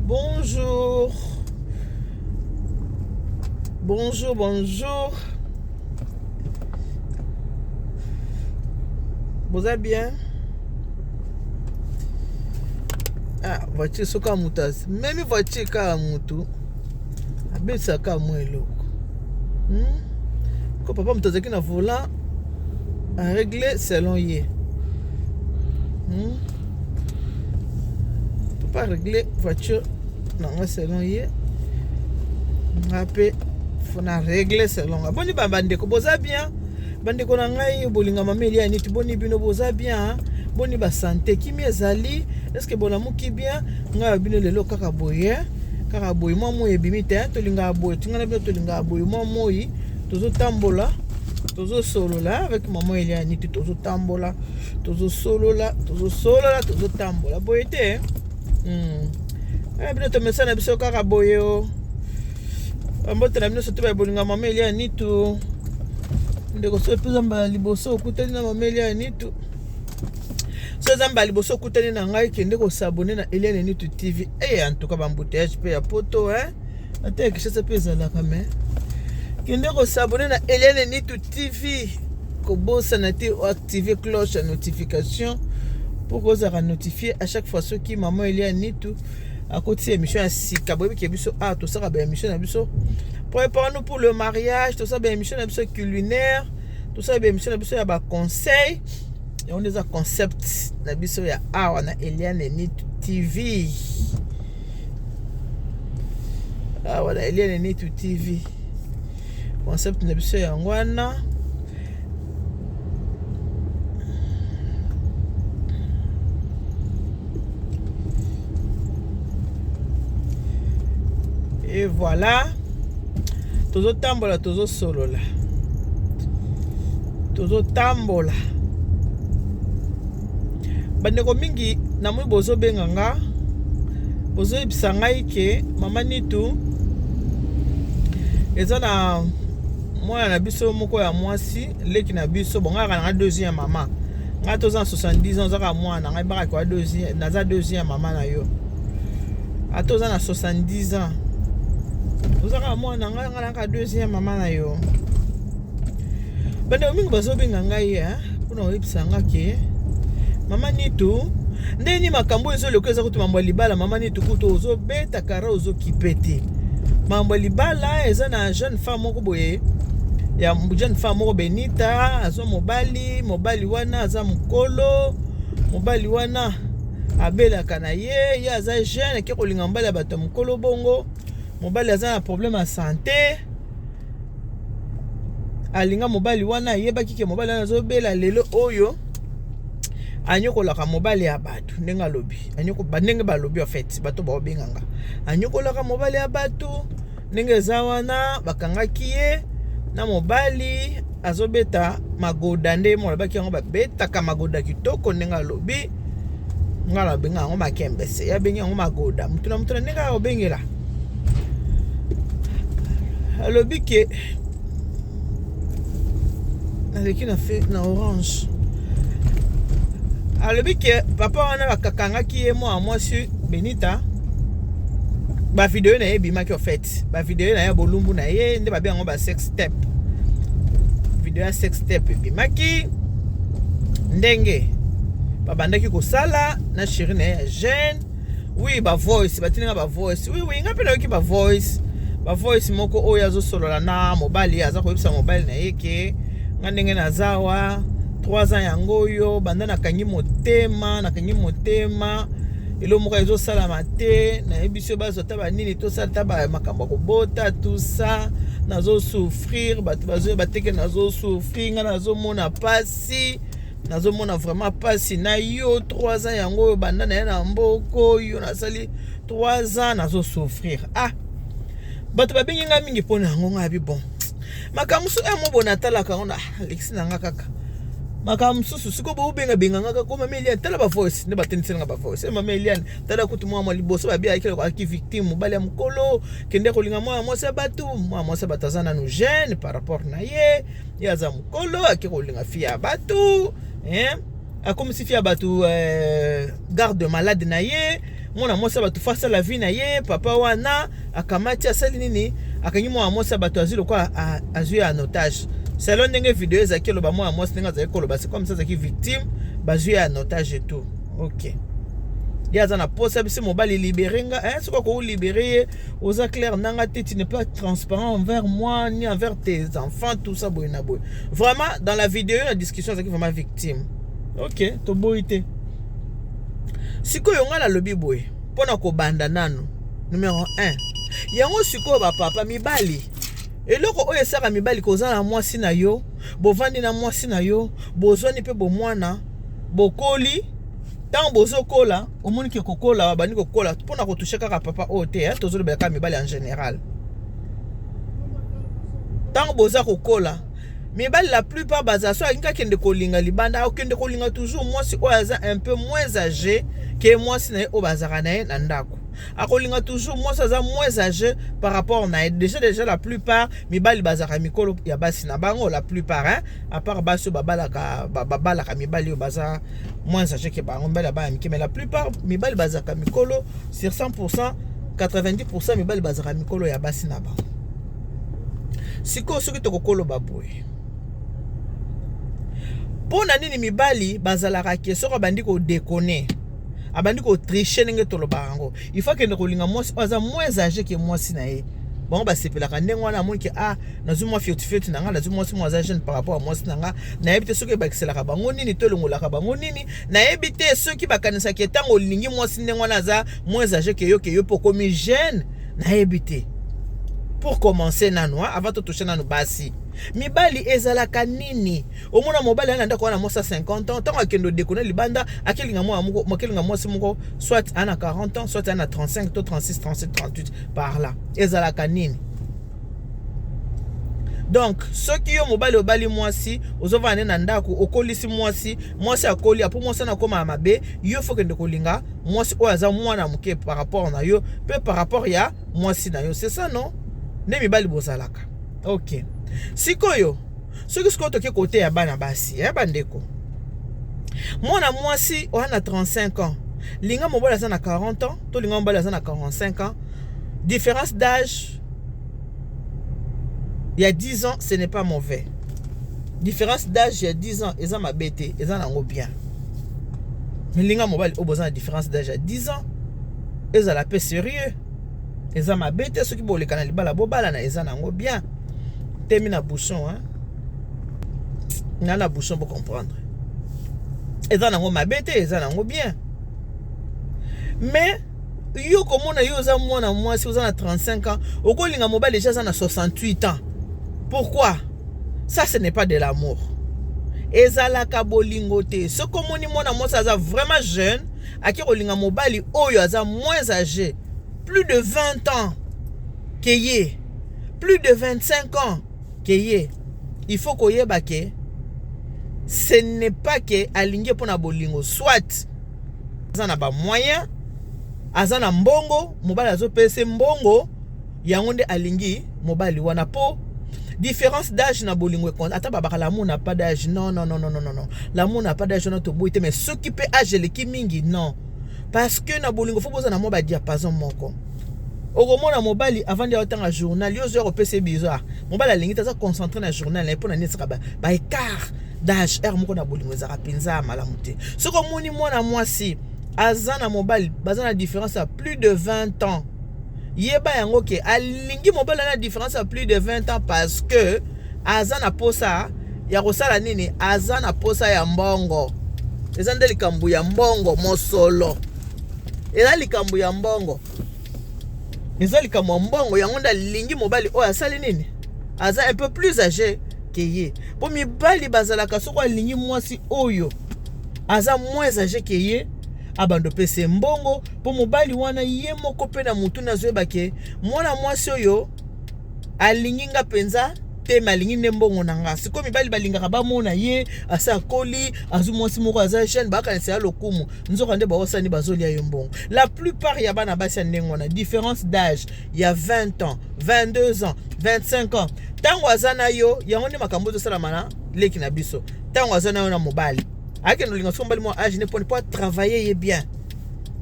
Bonjour. Bonjour, bonjour. Boza bien? Ah, voiture soki ya moto memi voiture kaka motu abebisaka mwa eloko hmm? Ko papa moto azalaki na volant aregle selon ye, Papa regle voiture na nga selon ye, nga mpe faut na règle selon nga. Boni ba bandeko, boza bien? Bandeko na ngai bolinga mama Elia niti, boni bino, boza bien? Boni basante, kimi ezali? Est-ce bolamuki bien? Ngai ya bino lelo kaka boye, kaka boye. Mwa moi ebimi te, tolingaka boye, tingana bino, tolingaka boye. Mwa moi, tozotambola, tozosolola avec mama Elia niti, tozotambola, tozosolola, tozosolola, tozotambola boye te. Eh, bino tomesana biso kaka boye o. Bambote na bino surtout babolinga mama Elia Nitu. Ndeko, soki mpe mbala liboso okutani na mama Elia Nitu, so eza mbala liboso okutani na ngai, kende kos'abonner na Eliane Nitu TV. E, en tout cas baembouteillage mpe ya poto, hein? Ata ya Kinshasa mpe ezalaka, mais kende kos'abonner na Eliane Nitu TV. Kobosana te oactive cloche ya notification pour kozalaka notifie à chaque fois soki mama Elia Nitu akotisi émission ya sika. Boyebi ke biso a tosaka baémission na biso "Prépare-nous pour le mariage", tosala baémission na biso culinaire, tosala baémission na biso ya baconseil. Yango nde eza concept na biso ya awa na Eliane Nitu TV, awa na Eliane Nitu TV, concept na biso yango wana. Et voilà, tozotambola, tozosolola, tozotambola. Bandeko mingi namoni bozobenga nga, bozoyebisa ngai ke mama Nitu, eza na mwana na biso moko ya mwasi, leki na biso. Bon, ngai kaka nanga deuxième mama. Ngai toza na 70 ans, ozaka mwana ngai baka kwa deuxième, naza deuxième mama na yo. Ata oza na 70 ans, ozaka mwana ngai, ngai naka deuxième mama na yo. Bandeko mingi bazobenga ngai mpona koyebisa nga ke mama Nitu, ndeni makambo ezoleka, eza kutu mambo ya libala. Mama Nitu, kutu ozobeta kara, ozokipe te mambo ya libala. Eza na jeune femme moko boye, ya jeune femme moko Benita, azwa mobali. Mobali wana aza mokolo, mobali wana abelaka na ye, ye aza jeune, ake kolinga mobali ya bato ya mokolo. Bongo mobali aza na problème ya santé. Alinga mobali wana, ayebaki ke mobali wana azobela. Lelo oyo anyokolaka mobali ya bato, ndenge alobi, ndenge balobi, en fait bato baobenganga, anyokolaka mobali ya bato. Ndenge eza wana, bakangaki ye na mobali azobeta magoda. Nde mo alobaki yango, babetaka magoda kitoko. Ndenge alobi, nga nabenga yango makembese, ye abengi yango magoda. Mutu na mutu na ndenge akobengela. Alobi ke naleki na fe na orange. Alobi ke papa wana bakakangaki ye, mwana mwasi Benita, bavideo na ye ebimaki. En fait bavideo na ye bolumbu na ye nde babenga yango ba sex tape. Video ya sex tape ebimaki, ndenge babandaki kosala na chéri na ye ya jeune. Oui, bavoice batindinga, bavoice, oui, nga mpe nayoki bavoice, bavoice moko oyo azosolola na mobali, aza koyebisa mobali na ye ke nga ndenge naza awa, 3 ans yango oyo banda nakangi motema, nakangi motema, eloko moko ezosalama te. Nayebi so bazwa ata banini, tosala ata makambo ya kobota, tout ça, nazosouffrir. Bato bazoyeba teke nazosouffrir, nga nazomona pasi, nazomona vraiment mpasi na yo. 3 ans yango oyo banda na ye na mboka oyo, nasali 3 ans nazosouffrir. Ah, bato babengi ngai mingi mpona yango. Ngai abi bon, makambo mosusu ya mo boye natalaka yango na alekisi na nga kaka makambo mosusu. Sikoyo bobengabenga nga kaka: "Mama Eliane, tala bavoice." Nde batendiseli nga bavoice: "Mama Eliane, tala." Kutu mwa mwa liboso babi ayaki alaki victime, mobali ya mokolo kende kolinga mwana mwasi ya bato. Mwana mwasi ya bato aza nanu jeune par rapport na ye, ye aza mokolo, ake kolinga fille ya bato, hein? Akomisi fille ya bato garde malade na ye. Mwana mwasi ya bato faut asala vie na ye. Papa wana akamati, asali nini? Akangi mwana mwasi ya bato, azwi lokola azwi ya en otage. Selon ndenge video ezalaki eloba, mwana mwasi ndenge azalaki koloba, c'est comme ça, azalaki victime, bazwi ya en otage et tout. Ok, ye aza na posa biso mobali libérer nga, hein? Soki akolibérer ye, oza clair nanga te, tu n'es pas transparent envers moi ni envers tes enfants, tout ça, boye na boye. Vraiment, dans la vidéo, la discussion, azalaki vraiment victime. Ok, toboyi te. Sikoyo ngai nalobi boye, mpona kobanda nanu, numéro 1, yango sikoyo bapapa mibali, eloko oyo esaka mibali koza na mwasi na yo, bovandi na mwasi na yo, bozwani mpe bomwana, bokoli. Ntango bozokola, omoni ke kokola, babandi kokola, mpona kotoucher kaka papa oyo te, tozolobela kaka mibali en général. Ntango boza kokola, mibali la plupart bazala so alingi akende kolinga libanda, akende kolinga toujours mwasi oyo aza un peu moins âgé ke mwasi na ye oyo bazalaka na ye na ndako. Akolinga toujours mwasi aza moins âgé par rapport na ye. Déjà la plupart mibali bazalaka mikolo ya basi na bango, la plupart, hein? À part basi oyo babalaka mibali oyo baza moins âgé ke bango, mibali ya bana mike. Mais la plupart mibali bazalaka mikolo. Sur 100%, 90% mibali bazalaka mikolo ya basi na bango. Sikoyo soki tokokoloba boye, mpo na nini mibali bazalaka ke soki abandi kodéconner, abandi kotricher, ndenge tolobaka yango, il faut akende kolinga mwasi oyo aza moins âgé ke mwasi na ye? Bango basepelaka ndenge wana. Amoni ke ah, nazwi mwa fiotifioti na nga, nazwi mwasi moko aza jeune par rapport ya mwasi na nga. Nayebi te soki ebakiselaka bango nini to elongolaka bango nini. Nayebi te soki bakanisaki ntango olingi mwasi ndenge wana aza moins âgé ke yo, ke yo mpo okomi jeune. Nayebi te. Pour commencer nanu, avant totoucher nanu basi, mibali ezalaka nini? Omona mobali aya na ndako wana mwasi ya 50 ans, ntango akende odéconner libanda, akelinga akelinga mwasi moko soit ana 40 ans, soit ana 35 to 36, 37, 38 par là. Ezalaka nini? Donc soki yo mobali obali mwasi, ozovanda nde na ndako, okolisi mwasi, mwasi akoli, apo mwasi wana akóma mabe, yo faut kende kolinga mwasi oyo aza mwana moke par rapport na yo mpe par rapport ya mwasi na yo. C'est ça, non? Nde mibali bozalaka. Ok, sikoyo soki sikoyo toke kote ya bana basi ya bandeko, mwana mwasi oya na 35 ans, linga mobali aza na 40 ans to linga mobali aza na 45 ans, différence d'âge ya 10 ans, ce n'est pas mauvais. Différence d'âge ya 10 ans eza mabe te, eza nango bien. Mais linga mobali oyo boza na différence d'âge ya 10 ans, ezala mpe sérieux, eza mabe te. Soki boleka na libala, bobalana, eza nango bien. Temi na bouchon, hein? Nga na bouchon, bocomprendre. Eza nango mabe te, eza nango bien. Mais yo komona yo oza mwana mwasi, oza na 35 ans, okolinga mobali déjà aza na 68 ans, pourquoi ça? Ce n'est pas de l'amour, ezalaka bolingo te. Soki omoni mwana mwasi aza vraiment jeune, ake kolinga mobali oyo aza moins âgé, plus de 20 ans ke ye, plus de 25 ans ke ye, il faut koyeba ke ce n'est pas ke alingi mpona bolingo. Soit aza na bamoyen, aza na mbongo, mobali azopesa mbongo, yango nde alingi mobali wana. Mpo différence d'âge na bolingo, ata babaka l'amour n'a pas d'âge, non, non, non, non, non, non, l'amour n'a pas d'âge wana toboyi te. Mais soki mpe âge eleki mingi, non, parce que na bolingo faut boza na mwa badiapason moko. Okomona mobali avandi, aotanga journal, yo ozoya kopesa ye bizarre. Mobali alingi te, aza concentré na journal na ye. Mpo na nini? Esaka baécart d'âge ere moko na bolingo ezalaka mpenza ya malamu te. Soki omoni mwana mwasi aza na mobali, baza na différence ya plus de 20 ans, yeba yango ke alingi mobali na différence ya plus de 20 ans parce que aza na posa ya kosala nini? Aza na posa ya mbongo. Eza nde likambo ya mbongo, mosolo. Eza likambo ya mbongo, eza likambo ya mbongo. Yango nde alingi mobali oyo asali nini? Aza un peu plus âgé ke ye. Mpo mibali bazalaka, soki alingi mwasi oyo aza moins âgé ke ye, abanda opesa mbongo, mpo mobali wana ye moko mpe na motu nazoyeba ke mwana mwasi oyo alingi nga mpenza te, me alingi nde mbongo na nga. Sikoyo mibali balingaka bamona ye asa akoli, azwi mwasi moko aza jeune, bakanisa ya lokumu, nzoka nde baosani bazolia ye mbongo. La plupart ya bana basi ya ndenge wana, différence d'âge ya 20 ans, 22 ans, 25 ans, ntango aza na yo, yango nde makambo ezosalama na leki na biso. Ntango aza na yo na mobali, akende olinga so mobali mwa âge ne, mponi mpo atravailler ye bien,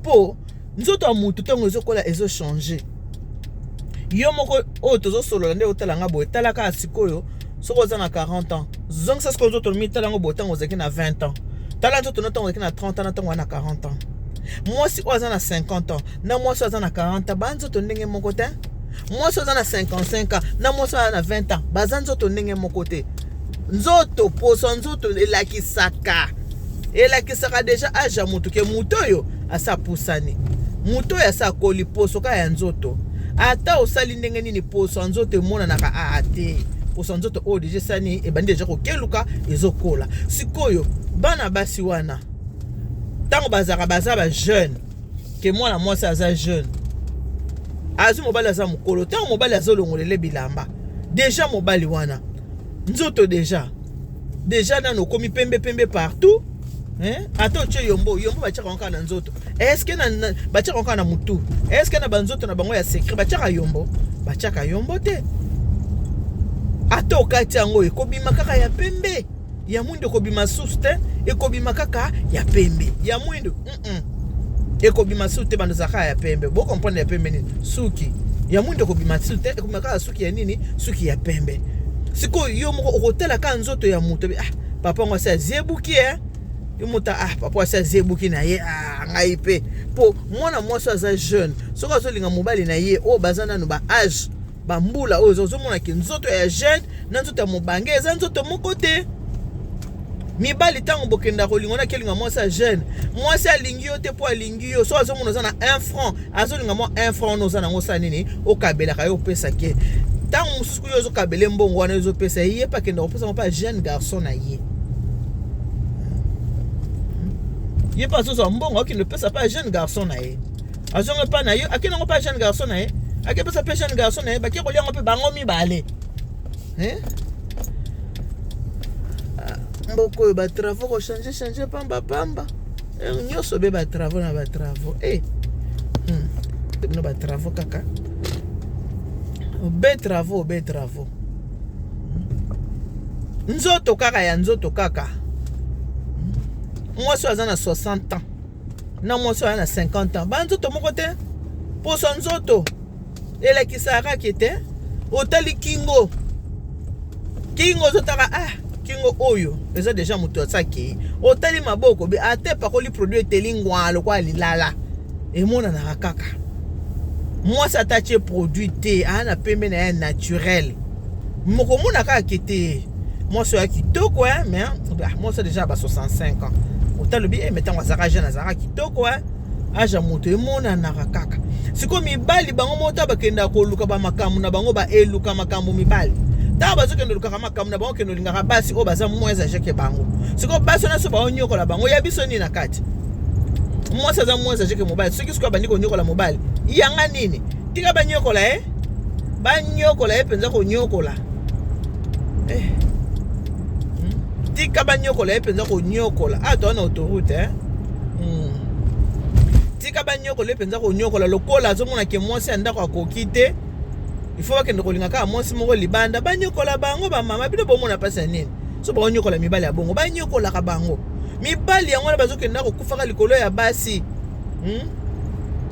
mpo Nzoto ya mutu ntango ezokola, ezochange. Yo moko oyo tozosolola nde otala nga boye, tala kaka sikoyo. Soki oza na 40 ans, zongisa sikoyo nzoto mitala yango boye ntango ozalaki na 20 ans. Tala nzoto no ntango ozalaki na 30 ans na ntango oza na 40 ans. Mwasi oyo aza na 50 ans na mwasi oyo aza na 40 ans, banzoto ndenge moko te. Mwasi oyo aza na 55 ans na mwasi oyo aza na 20 ans, baza nzoto ndenge moko te. Nzoto, poso nzoto elakisaka déjà âge ya motu, ke motu oyo asa apusani, motu oyo asa akoli. Poso kaka ya nzoto, ata osali ndenge nini, poso ya nzoto emonanaka aa te. Poso ya nzoto oyo déjà esani, ebandi déjà kokeluka, ezokola. Sikoyo bana basi wana, ntango bazalaka, baza bajeune, ke mwana mwasi aza jeune, azwi mobali aza mokolo, ntango mobali azolongolela bilamba, déjà mobali wana nzoto déjà nano okomi pembe pembe partout, hein? Ata otie yombo, yombo batiaka kaka na nzoto. Est-ce batiaka kaka na mutu? Est-ce na banzoto na bango ya secret batiaka yombo? Batiaka yombo te. Ata okati yango, ekobima kaka ya pembe, ya mwindo ekobima susu te. Ekobima kaka ya pembe, ya mwindo Ekobima susu te. Bando ezalaka ya pembe, bocomprendre ya pembe nini? Suki ya mwindo ekobima susu te, ekobima kaka suki ya nini? Suki ya pembe. Sikoyo yo moko okotala kaka nzoto ya moto: ah, papa ngo asi aziebuki e. Yo moto: ah, papa asi aziebuki na ye. Ah, ngai mpe. Mpo mwana mwasi aza jeune, soki azolinga mobali na ye oyo baza nanu ba âge, bambula oyo, ozomonaki nzoto ya jeune na nzoto ya mobange eza nzoto moko te. Mibali, ntango bokenda kolinga, wana akelinga mwasi ya jeune, mwasi alingi yo te mpo alingi yo. So azomona oza na 1 franc, azolinga mwa 1 franc wana oza nango, osala nini? Okabelaka ye, opesaki ye. Ntango mosusu kuyo ozokabele mbongo wana, ezopesa ye mpe akenda kopesa mpo jeune garçon na ye. Ye mpe azozwa mbongo, akende opesa mpe jeune garçon na ye. Azonga mpa na yo, akende yango mpe jeune garçon na ye, akepesa mpe jeune garçon na ye, bake kolia yango mpe bango mibale. Mboka oyo, batravaux kochange change pamba pamba nyonso be, batravaux na batravaux. Bino batravaux kaka be, travaux be, travaux. Nzoto kaka ya nzoto kaka. Mwasi oyo aza na 60 ans na mwasi oyo aza na 50 ans, banzoto moko te. Poso nzoto elakisaka kaka te. Otali kingo, kingo ozotaka: ah, kingo oyo eza déjà moto asakei. Otali maboko be, ata epakoli produit, eteli ngwa lokola lilala, emonanaka kaka. Mwasi ata atie produit te, aya na pembe na ye naturel, mokomona kaka ke te mwasi oyo ya kitoko. Mais mwasi déjà ba 65 ans, otalobi e, mais ntango azalaka jeune, azalaka kitoko. Âge ya moto emonanaka kaka. Sikoyo mibali bango moko ta bakendaka koluka bamakambo na bango, baeluka makambo. Mibali, ntango bazokende olukaka makambo na bango, kende olingaka basi oyo baza moins âgé ke bango. Sikoyo basi wana so baonyokola bango, ya biso nini na kati? Mwasi aza moins âgé ke mobali, soki sikoyo abandi konyokola mobali, yanga nini? Tika banyokola ye, banyokola ye mpenza konyokola. Eh. Tika banyokola ye mpenza konyokola. Ah, toza na autoroute, eh? Tika banyokola ye mpenza konyokola. Lokola azomona ke mwasi ya ndako akoki te, il faut bakende kolinga kaka mwasi moko libanda, banyokola bango. Bamama, bino bomona mpasi ya nini? So baonyokola mibali ya bongo, banyokolaka bango. Mibali yango wana bazokenda kokufaka likolo ya basi,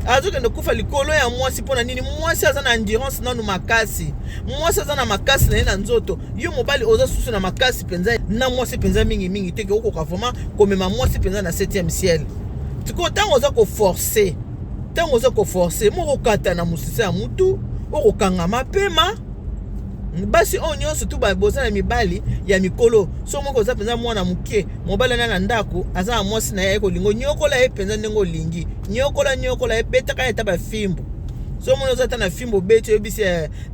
Azokende kokufa likolo ya mwasi mpo na nini? Mwasi aza na endurance nanu makasi, mwasi aza na makasi na ye na nzoto. Yo mobali oza susu na makasi mpenza na mwasi mpenza mingimingi te, ke okoka vraiment komema mwasi mpenza na 7e ciel. Sikoyo ntango oza koforce, ntango oza koforce, moko okata na mosisa ya mutu, okokangama pema. Basi oyo nyonso tu boza na mibali ya mikolo, so moko oza mpenza mwana moke, mobali ana na ndako aza na mwasi na ye, aye kolinga onyokola ye mpenza ndenge olingi. Nyokola, nyokola ye, betaka ye ata bafimbo. So omoni oza ata na fimbo, obeti, oyebisi: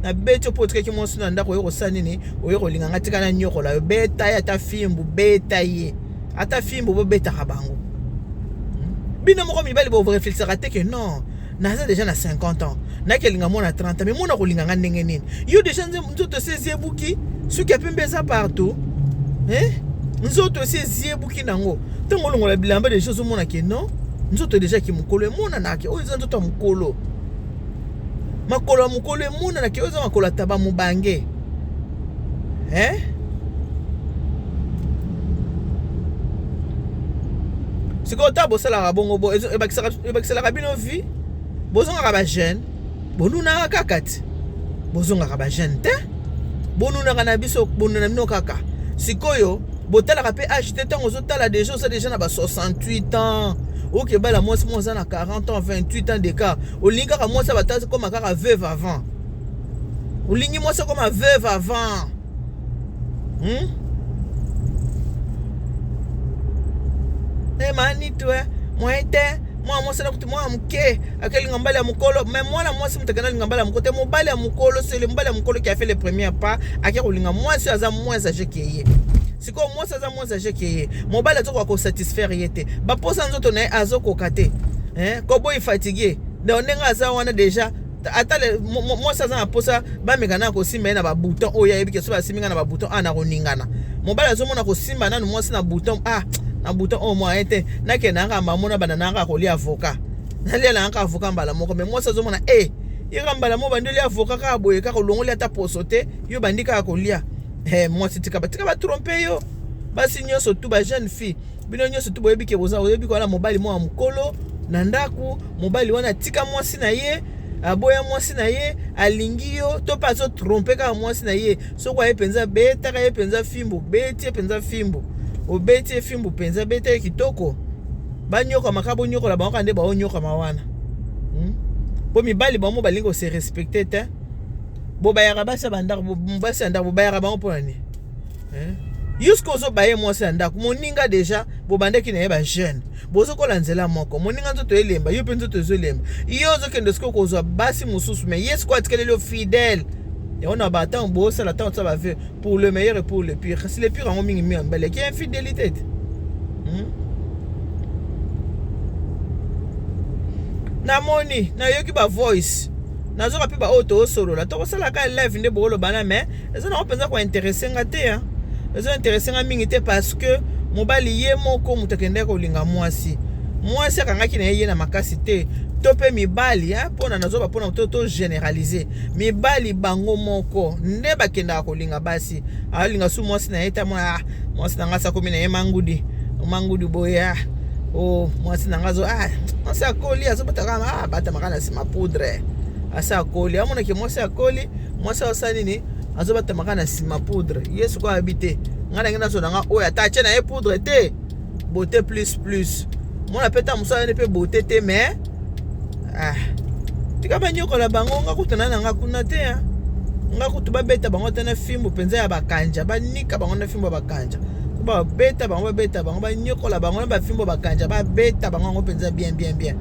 na beti mpo otikaki mwasi na ndako, oye kosala nini? Oye kolinga nga, tika na nyokola yo. Beta ye ata fimbu, beta ye ata fimbu. Bobetaka bango bino moko mibali, boreflexaka te ke non, naza déjà na 50 ans, nakelinga mwana 30 ans, mais mona kolinga nga ndenge nini? Yo déjà nzoto esi eziebuki, suki ya pembe eza partout, eh? Nzoto esi eziebuki nango. Ntango olongola bilamba, déjà ozomona ke non, nzoto déjà ki mokolo emonanaka. Oyo eza nzoto ya mokolo, makolo ya mokolo emonanaka. Oyo eza makolo ya taba mobange, eh? Sikoyo ta bosalaka bongo bo ebakiselaka bino vie, bozongaka bajeune, bonunaka kaka ti bozongaka bajeune te, bonunaka na biso, bonuna bino kaka. Sikoyo botalaka mpe age te. Ntango ozotala déjà, oza déjà na ba 68 ans, okebala mwasi moko aza na 40 ans, 28 ans d'écart. Olingi kaka mwasi abata koma kaka veuve avant, olingi mwasi akoma veuve avant, Eh, mani tue moyen te. Mwana mwasi na kutu mwana moke akelinga mobali ya mokolo. Mais mwana mwasi moto akenda alinga mobali ya mokolo te. Mobali ya mokolo, c'est le mobali ya mokolo qui a fait le premier pas, ake kolinga mwasi aza moins âgé que ye. Sikoyo mwasi aza moins âgé que ye, mobali azokoka kosatisfaire ye te, baposa nzoto na ye azokoka te, koboyi fatigue. Donc ndenge aza wana déjà, ata mwasi aza na posa bameka na kosimba ye na babouton oyo ayebi ke so basimbi nga na babouton a na koningana. Mobali azomona kosimba nanu mwasi na bouton, ah, na bouton oyo moyen te, nakende nanga mamona banda nanga kolia avocat, nalia nanga avocat mbala moko. Mais mwasi azomona e yeka mbala moko bandi olia avocat kaka boye, kaka olongoli ata poso te, yo bandi kaka kolia. Mwasi tika, tika batrompe yo. Basi nyonso tu, bajeune fille, bino nyonso tu boyebi ke boza, oyebi koala mobali mwa mokolo na ndako. Mobali wana atika mwasi na ye, aboya mwasi na ye, alingi yo to mpe azotrompe kaka mwasi na ye. Soki aye mpenza, betaka ye mpenza fimbu, beti ye mpenza fimbu, obeti ye fimbu mpenza, beta ye kitoko. Banyokama kaka, bonyokola bango kaka nde baonyokama wana, Mpo mibali bango balingi kose respecter te. Bobayaka basi ya bandako, basi ya ndako bobayaka bango mpona nini? Jusque ozobaye mwasi ya ndako, moninga déjà bobandaki na ye bajeune, bozokola nzela moko. Moninga nzoto elemba, yo mpe nzoto ezolemba yo, ozokende sikoyo kozwa basi mosusu. Mais ye sikoyo atikaleli yo fidèle. Yango na batango bosala ntango tia bavœux pour le meilleur et pour le pire, kasi le pire yango mingi mingi ya mibali eki infidélité te, Namoni, nayoki bavoice, nazoka mpe baoyo toosolola, tokosalaka live nde boolobana. Mais eza nango mpenza kointéresser nga te, ezo intéresser nga mingi te, parce que mobali ye moko moto akendaki kolinga mwasi. Mwasi akangaki na ye ye na makasi te. To mpe mibali, mpona nazoba, mpona to généraliser, mibali bango moko nde bakendaka kolinga basi. Alinga su mwasi na ye ta mwana, ah, mwasi na nga sakomi na ye mangudi mangudi boye, ah, o mwasi na nga azo, ah, mwasi akoli, azobotaka, ah, batamaka na nsima poudre. Asi akoli, amonaki mwasi akoli, mwasi asala nini? Azobatamaka na nsima poudre. Ye sikoyo ayebi te, ngai nange nazwa na nga oyo ata atie na ye poudre te, beauté plus plus. Mona mpe ta mosu ayani mpe beauté te. Mais ah, tika banyokola bango. Nga kutu na nga kuna te. Nga kutu babeta bango te na fimbu mpenza ya bakanja, banika bango na fimbu ya bakanja, babeta bango, babeta bango, banyokola bango na bafimbu ya bakanja, babeta bango yango mpenza bien bien bien.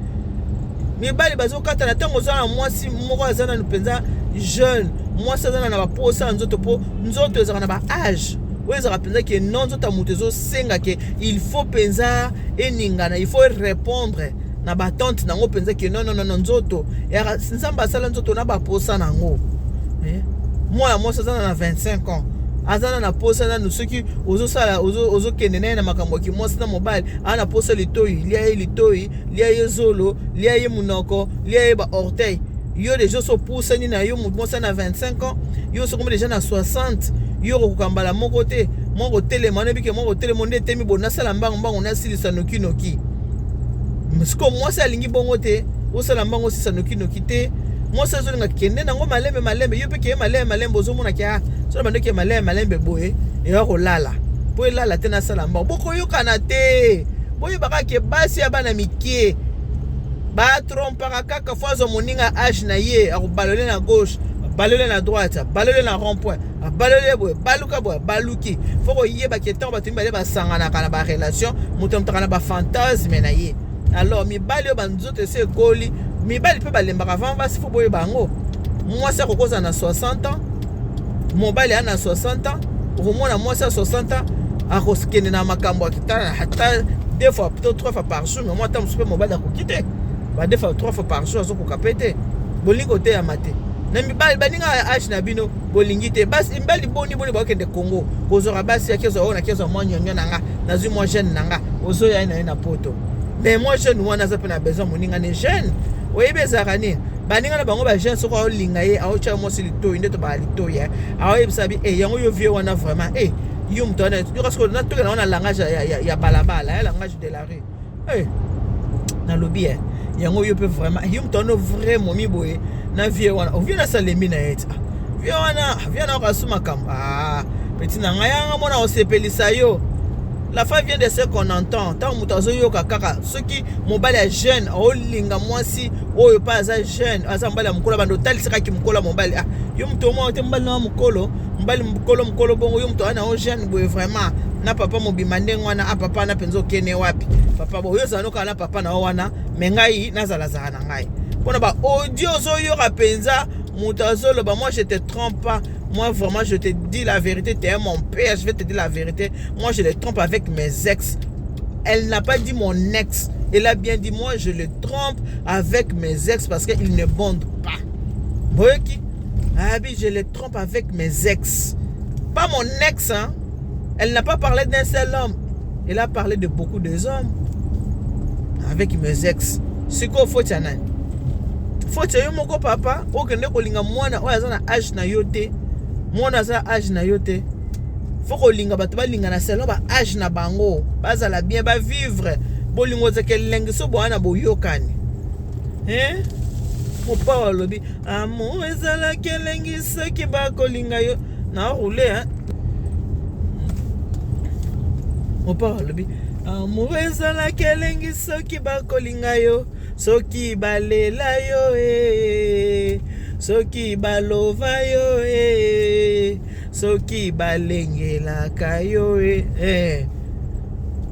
Mibali bazokata na ntango oza na mwasi moko aza nanu mpenza jeune. Mwasi aza na baposa ya nzoto, mpo nzoto ezalaka na baâge oyo ezalaka mpenza ke non, nzoto ya moto ezosenga ke il faut mpenza eningana, il faut répondre na batante nango mpenza ke non, non, non, nzoto Nzambe asala nzoto na baposa nango. Mwana mwasi aza na 25 ans, aza na posa nanu. Soki ozosala, ozokende na ye na makambo ya kimwasi na mobali, aza na posa litoi, lia ye litoi, lia ye zolo, lia ye monoko, lia ye baorteil. Yo déjà oso opusani na yo, mwasi na 25 ans, yo sokomi déjà na 60, yo okokoka mbala moko te. Mwa kotelema wana, ebike mwa kotelema nde etemi bo, nasala mbango mbango, nasilisa nokinoki. Sikoyo mwasi alingi bongo te, osala mbango osisa nokinoki te. Mwasi azolinga kende nango malembe malembe, yo mpe keye malembe malembe. Ozomona ke ah, so na bandoki ya malembe malembe boye, eya kolala mpo elala te, nasala mbango. Bokoyokana te. Boyebaka ke basi ya bana mike batrompaka kaka. Faut azwa moninga âge na ye, akobalole na gauche, abalole na droite, abalole na rond point, abalole boye, baluka boye, baluki. Faut koyeba ke ntango bato mibale basanganaka na barelation, moto amutaka na bafantasme na ye. Alors mibali oyo banzoto esi ekoli, mibali mpe balembaka avant basi. Faut boyeba yango. Mwasi akokozala na 60 ans, mobali aa na 60 ans. Okomona mwasi ya 60 ans akokende na makambo akitala ata deux fois to trois fois par jour. Mais mwa ata mosusu mpe mobali akoki te ba deux fois, trois fois par jour, azokoka mpe te. Bolingi koteyama te na mibali baninga ya âge na bino, bolingi te. Basi, mibali boni boni bakokende Congo kozwaka basi? Akezwa oyo, nakezwa mwa nyonyo na nga, nazwi mwa jeune na nga, ozoya ye na ye na Poto. Mais mwa jeune wana aza mpe na besoin moninga ne jeune. Oyebi ezalaka nini? Baninga na bango bajeune, soki aolinga ye, aotya mwasi litoi nde tobaka litoi, aoyebisa bi e yango yo vie wana vraiment e yo moto wana yoka. Sikoyo natokela wana langage ya balabala, ya langage de la rue. Hey, eh, nalobi eh, yango yo mpe vraiment yo moto wana vrai momi boye na vie wana ovie nasalemi na ye ti ah, vie wana vie na okasu makambo ah, peti na ngai yanga mona osepelisa yo. La femme vient de ce qu'on entend. Ntango moto azoyoka kaka soki mobali ya jeune aolinga mwasi oyo mpe aza jeune, aza mobali ya mokolo, bando otalisakaki mokolo ya mobali. Ah, yo moto omwa te mobali na mokolo, mobali mokolo mokolo bongo yo moto wana o jeune boye vraiment na papa mobimba ndenge wana. Ah, papa wana mpenza okende wapi papa? Bo oyo ozala nokaka na papa na yo wana, me ngai nazalazala na ngai mpona ba audio ozoyoka mpenza moto azoloba: "Moi, je te trompe pas. Moi, vraiment, je te dis la vérité. Tu es mon père, je vais te dire la vérité. Moi, je le trompe avec mes ex." Elle n'a pas dit mon ex, elle a bien dit: "Moi, je le trompe avec mes ex", parce qu'il ne bande pas. Boyoki abi: "Je le trompe avec mes ex", pas mon ex, hein. Elle n'a pas parlé d'un seul homme, elle a parlé de beaucoup des hommes, avec mes ex. Sikoyo faute ya nani? Faute ya yo moko papa, okende kolinga mwana oyo aza na age na yo te. Mwana aza na age na yo te. Faut kolinga bato balinga na selon ba age na bango, bazala bien, bavivre bolingo ozaka elengi. So boya na boyokani, eh? Mopao alobi amour ezalaki elengi soki bakolinga yo na roule, hein? Mopao alobi amour ezalaki elengi soki bakolinga yo, soki balela yo e, soki balova yo e, soki balengelaka yo e eh.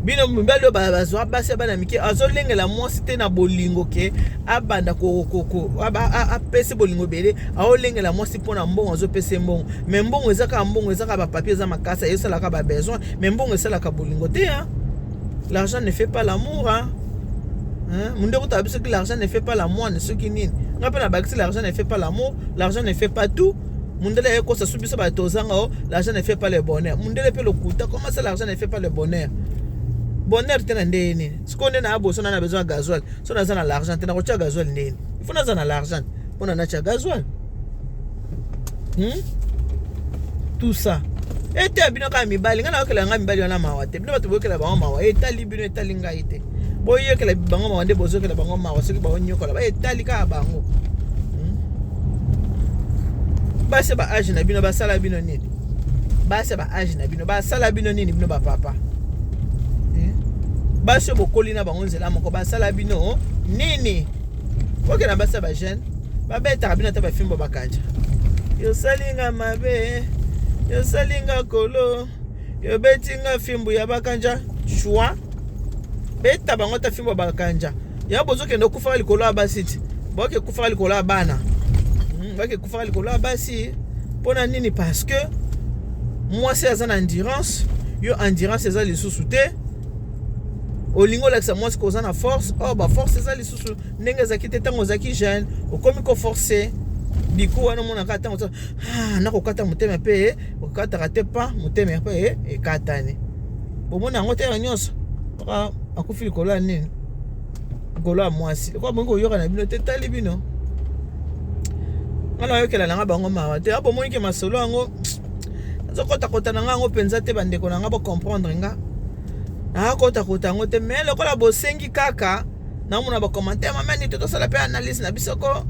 Bino mibali oyo bazwa basi ya bana mike, azolengela mwasi te na bolingo ke abanda apesi bolingo ebele. Aolengela mwasi mpo na mbongo, azopesa mbongo, mais mbongo eza kaka mbongo, eza kaka bapapier, eza makasi, esalaka babesoin, mais mbongo esalaka bolingo te, hein? L'argent ne fait pas l'amour, hein? Hein? Munde kotala biso soki l'argent ne fait pas la moine, soki nini, nga mpe nabakisi: l'argent ne fait pas l'amour, l'argent ne fait pas tout. Mundele ayekosa su biso bato ozanga o l'argent ne fait pas le bonheur. Mundele mpe lokuta. Comment ça, l'argent ne fait pas le bonheur? Bonheur te na ndenge nini? Sikoyo nde na boso na na besoin ya gasoil, so naza na l'argent te, nakotia gasoil ndeni? Il faut naza na l'argent mpona natia gasoil, Tout ça ete ya bino kaka mibali. Ngai nayokela ngai mibali wana mawa te. Bino bato boyokela bango mawa, etali bino, etali ngai te. Boyokela bango mawa nde bozokela bango mawa. Soki baonyokola, baetali kaka bango. Basi ba age na bino basala bino nini? Basi ba age na bino basala bino nini? Bino bapapa, basi oyo bokoli na bango nzela moko, basala bino nini? Okenda basi ya bajeune, babetaka bino ata bafimbo bakanja. Yosalinga mabe, yosalinga kolo, yobetinga fimbu ya bakanja. Shwa beta bango ata fimbo ya bakanja. Yango bozokende okufaka likolo ya basi ti boke kufaka likolo ya bana, Boke kufaka likolo ya basi mpona nini? Parce que mwasi aza na endurance, yo endurance eza lisusu te. Olingi olakisa mwasi koza na force, or baforce eza lisusu ndenge ezalaki te ntango ozalaki jeune. Okomi koforce diku wana, omonaka ntango ah, nakokata motema mpe okataka te, pa motema mpe ekatani. Bomona yango te nyonso kaka akufi likolo ya nini? Likolo ya mwasi. Lokola bongi koyoka na bino te, tali bino, nga nayokela nanga bango mawa te. Abomoni ke masolo yango nazokotakota na nga yango mpenza te. Bandeko na nga, bocomprendre nga, nakotakota yango te, mais lokola bosengi kaka, namona bacommentaire: "Mama Nito, tosala mpe analyse na biso ko."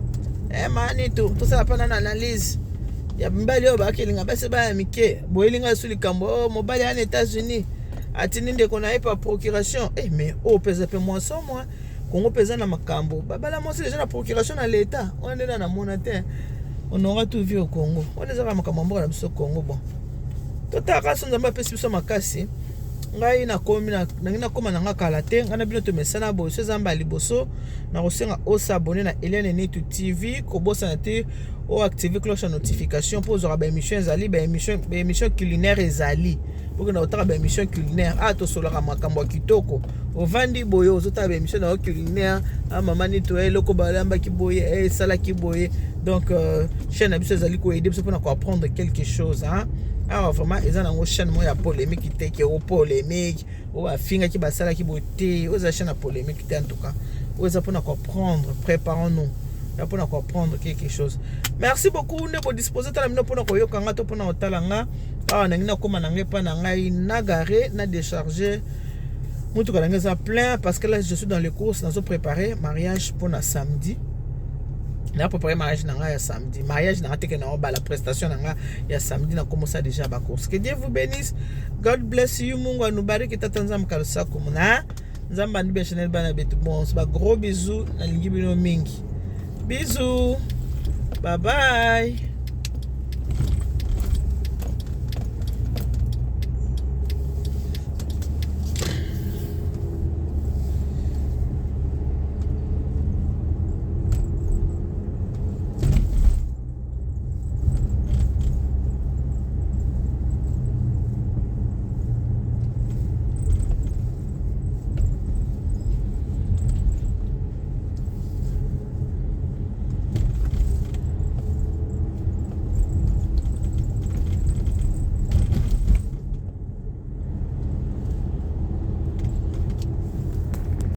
Eh, mama Nito, tosala mpe nano analyse ya mibali oyo bakelinga basi baya mike. Boyelinga esu likambo oyo mobali ya na États-Unis atindi ndeko na ye pa procuration. Eh, mais oyo mpenza mpe mwaso mwa Kongo mpenza na makambo, babala mwasi deja na procuration na leta wana nde na namona te. On aura tout vu au Congo. Wana ezaka makambo ya mboka na biso Congo. Bon, totalaka so Nzambe apesi biso makasi. Ngai nakomi, nangi nakóma na nga kala te. Ngai na bino tomesana boye. So eza mbala liboso, nakosenga osabonner na Eliane Nitu TV. Kobosana te oactive cloche ya notification mpo ozwaka baémission. Ezali baémission culinaire, ezali okenda kotaka baémission culinaire. A tosolaka makambo ya kitoko. Ovandi boye, ozotala baémission na yo culinaire. A mama Nito, eloko balambaki boye, esalaki boye. Donc chaîne na biso ezali koaider biso mpona koapprendre quelque chose, hein? Awa vraiment eza nango chaîne moko ya polémique te, ke o polémique oyo bafingaki, basalaki boye te. Oyo eza chaîne ya polémique te. En tout cas, oyo eza mpona koapprendre. Préparons nous ya mpona koapprendre quelque chose. Merci beaucoup nde bodispose tala bino mpona koyoka nga to mpona kotala nga. Awa nangi nakóma na ngai epa na ngai na gare, na décharge. Motuka na ngai eza plein parce que là, je suis dans les courses. Nazo préparer mariage mpona samedi. Na préparé mariage na ngai ya samedi, mariage na ngai teke na obala, prestation na ngai ya samedi. Nakomosa déjà bacourse. Que Dieu vous bénisse. God bless you. Mungu anubariki. Tata Nzambe kalusaku na Nzambe andi Chanel bana betu. Bon, ba gros bisous. Nalingi bino mingi. Bisous, bye bye.